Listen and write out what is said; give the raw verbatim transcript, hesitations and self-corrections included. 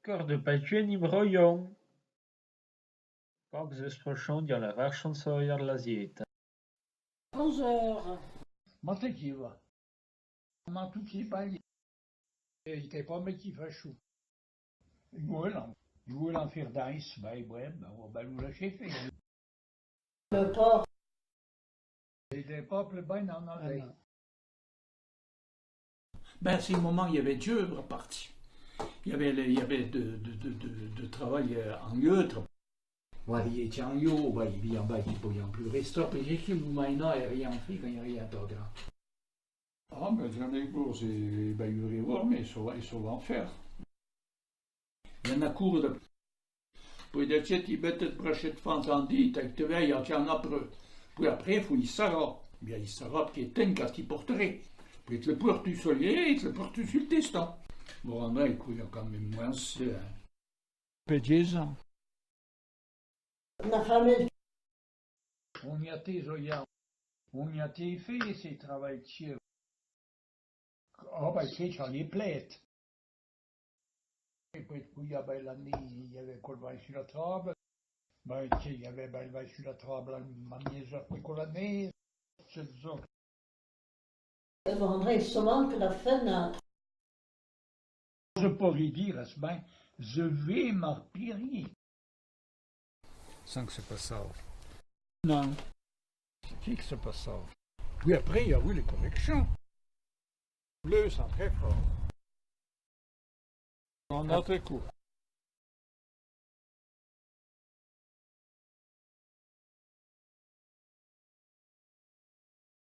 Cor de patchoué ni broyon. Coq ze sprochon dia la varchon soyar la ziéta. Bonjour. Ma te ki va. Ma tu ki bali. E te pa me ki fa chou. Voilà. Voilà, faire danse, ben, ouais, ben, on va nous lâcher faire. Le porc. L'é dé peuple, ben, non, non, ben. Ben, à ce moment, il y avait deux partis. Il y avait, le- il y avait de, de, de, de, de travail euh, en neutre. Ouais, il était en yo, ben, il vient, ben, il pouvait plus rester, parce que le moment, il n'a rien fait, quand il n'a rien entendu. Ah, mais j'en ai pour, c'est, ben, il y aurait voir, mais ils sont, ils sont en fer. Y en a couru de. Poué de tchèt i bète de brachèt fans an di, tak te vèi a tchan apré. Poué apré, fou i sara. Bien i sara, p'ti ten ka ti porteré. Poué te le portu solié, te le portu sul testan. Bon, André, écoute, il y a quand même moins, euh, pe dix ans. La famille. On y a tes oya. On y a tes fé, ces travail tchèt. Oh, ben, c'est ça, les plaites. Et puis, puis, il y avait la nuit, il y avait quoi, le vin sur la table. Ben, tu sais, il y avait, ben, le vin sur la table, la manière, après, quoi, la nuit, c'est ça. André, soman que la fin a. Je pourrais dire, eh ben, je vais m'arpirer. Sans que se passâ. Non. Qui que se passâ. Puis après, il y a eu les corrections. Bleu, c'est très fort. Un autre coup.